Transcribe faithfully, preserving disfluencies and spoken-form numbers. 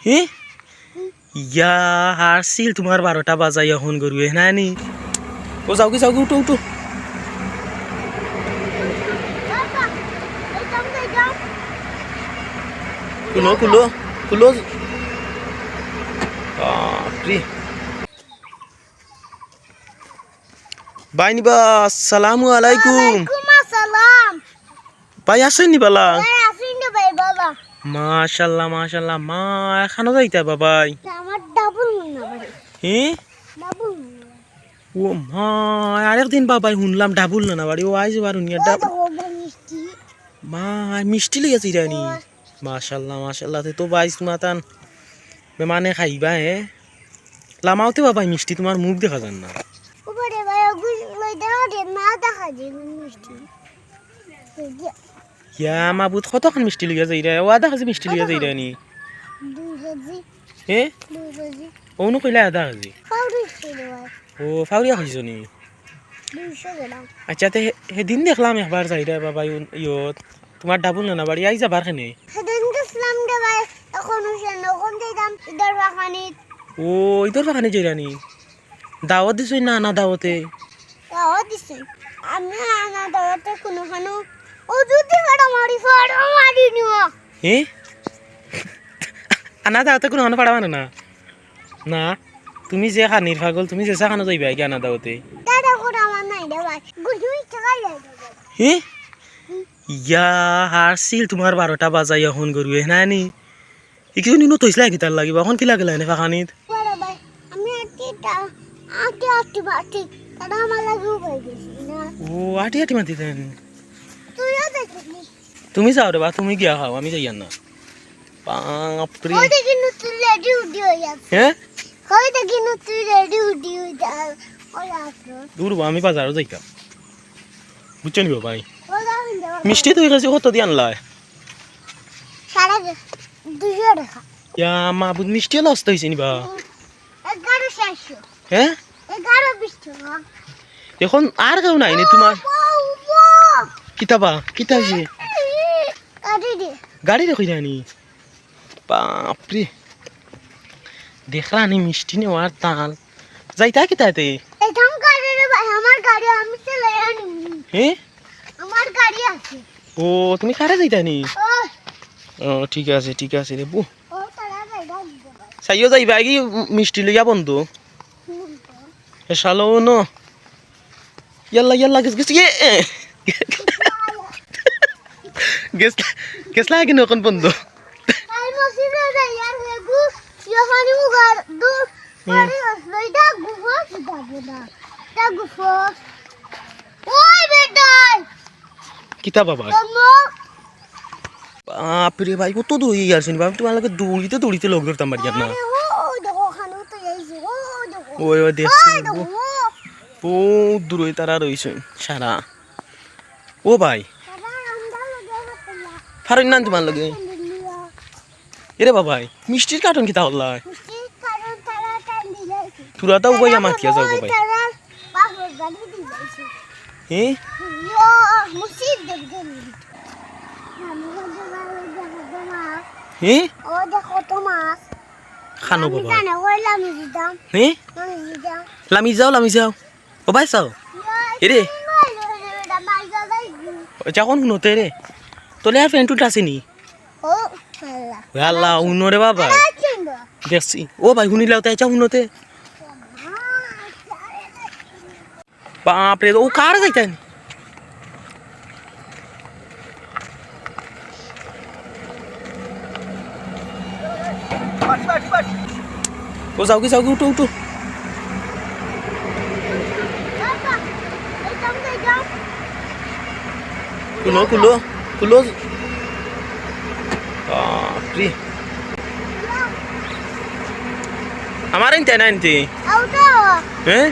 হে? ইয়া, হারছিল তুমার বারোটা বাজাই অখন গরুয়ে, নানি? ও যাওগি, যাওগি, উঠো, উঠো। খুলো, খুলো, খুলো। বাপরে। ভাই নিবা, আসসালামু আলাইকুম। ওয়ালাইকুম আসসালাম। ভাই, আছইন নি বালা? ভাই, আছইন নি ভাই, বালা। মাশাআল্লাহ, মাশাআল্লাহ। মা, এখানো যাইতা বাবাই? না, আমার ডাবল না বাড়ি। হে? ডাবল না। ও মা, আরেকদিন বাবাই হুনলাম ডাবল না, না বাড়ি। ও আইজ বার হুনিয়া ওই ডাবল। দেখো, বড় মিষ্টি। মা, মিষ্টি লইয়া যাইরানি। ওই। মাশাআল্লাহ, মাশাআল্লাহ। তে তো ভাই তুমাতান বেমানে খাইবা, হে? লামাওতে বাবাই মিষ্টি, তুমার মুখ দেখা যার না। উপরে ভাই, ওগুলো লই দাও রে, না দেখা যায় মিষ্টি। ইয়া মাবুদ, কতখান মিষ্টি লইয়া যাইরা? ও আধা কেজি মিষ্টি লইয়া কতখান? যাইরানি। দুই কেজি। হে? দুই কেজি। অনো কইলা আধা কেজি। ফাউরি ছিল ভাই। ও, ফাউরিয়া খাইছো নি? দুইশো গ্রাম। আচ্ছা, তে হে-, হেদিন দেখলাম একবার যাইরা বাবাই, ইয়ত, তুমার ডাবল না, না বাড়ি, আইজ আবার কেনে? হেদিন গেছিলাম রে ভাই, অখন অইছে না, অখন যাইতাম ইদর বাগানিত। ও, ইদর বাগানিত যাইরানি? দাওয়াত দিছইন না, আনা দাওয়াতে? দাওয়াত দিছইন। আমি আনা দাওয়াতে কুনুখানো, ও যদি ফাড়া মারি, ফাড়া মারি নিও। হে? আনা দাওয়াতে কুনুখানো ফাড়া মারে না? না, তুমি যে খানির পাগল, তুমি যে চা খানো যাইবা গিয়া আনা দাওয়াতে। দাদা, ওটা আমার নাই রে ভাই। গুড নিউজ টাকা লাগে। হে? ইয়া, হারছিল তুমার বারোটা বাজাই অখন গরুয়ে, নানি? ই কিতা নিনো তৈসলা কিতার লাগিবা? অখন কিলা গেলা এনে ফাখানিত? বড় ভাই, আমি আটি টা-, আটি আটি মাটি, তারা আমার লাগি উবাই গেছে না। ও, আটি আটি মাটি দেন। তুইও দেখলি। তুমি যাও রে বা, তুমি গিয়া খাও, আমি যাইয়ার না। বাপরে। ওই দেখি নতুন রেডি উডি হয়ে আছে। হে? ওই দেখি নতুন রেডি উডি হয়ে যায়। ওই আসো। দূর বা, আমি বাজারো যাইতাম। বুঝছো নি বাবাই? ওই যাও, যাও। মিষ্টি দুই কেজি কত দি আনলায়? সাড়ে দুইশো টাকা। ইয়া মাবুদ, মিষ্টি লস তো অইছে নি বা? এগারো চারশো। হে? এগারো বিশ টাকা। অখন আর কেউ নাই নি তুমার? ও, ও, ও। কিতা বা? কিতা অইছে? গাড়ি দে। গাড়ি দেখি জানি। বাপরে। দেখরা নি মিষ্টি নেওয়ার তাল। যাইতা কিতাতে? এখান গাড়ি রে ভাই, আমার গাড়ি আমি চালাই আনি। হে? আমার গাড়ি আছে। ও, তুমি কারে যাইতা নি? ও। ও, ঠিক আছে, ঠিক আছে রে বু। ও, তারা যাইবা দিতে পারে। চাইও যাইবা কি মিষ্টি লইয়া বন্ধু? হুম। এ শালো ন। ইয়াল্লা, ইয়াল্লা, গেছ, গেছ, ইয়ে, এ। গেছ, গেছলা কিন্তু অখন বন্ধু। তাই মসজিদে যাই আর লেবু, ইয়ে পানি উগার, দু, হুম। পানি আসলো, এটা গুফো, এটা গুফো, এটা গুফো। ওই বেটাই। কিতা বাবা? বাপরে ভাই, কত দূর অই গেছে নি বাবা, তুমার লগে দৌড়িতে দৌড়িতে লগ ধরতাম পারি না। আরে, ও দেখো, ওখানে তো এই যে, ও দেখো। ওই, ওই দেখছি, ও দেখো। বহুত দূর অই তারা রইছে সারা। ও ভাই। দাদা, আমরা লগে হতো না। ফারুক নান তুমার লগে। এরে বাবাই, মিষ্টির কার্টন কিতা অইলা? মিষ্টির কার্টন তারা টান দিলে। তুরা তো উবাইয়া মাতিয়া যাও বাবাই। তারা বাপর বাড়ি দিয়ে যাইছে। হে? ইয়ো, মুসিদ দেখবেন। আমি বলতে পারবো যে কত মাছ। হে? ও দেখো কত মাছ। খানো আমি বাবাই। জানো, ওই লামি দিতাম। হে? লামি দিতাম। লামি যাও, লামি যাও। ও ভাই চাও। ইয়ো, এরে। এই মাছ ধরে বেটা, মাছ ধরে। ওই যা কোন হুনোতে রে? তোলে আর ফ্যান টুট আসেনি? ও আল্লাহ। ওই আল্লাহ, উনো রে বাবা। আরে চিনবো। দেখছি। ও ভাই, হুনিলাও তাই চা হুনোতে। বাপ রে, ও কার যাইতানি? ও যাওগি, যাওগি, উঠো, উঠো। খুলো, খুলো, খুলো। বাপরে। আমার আনতে না আনতে? হ্যাঁ?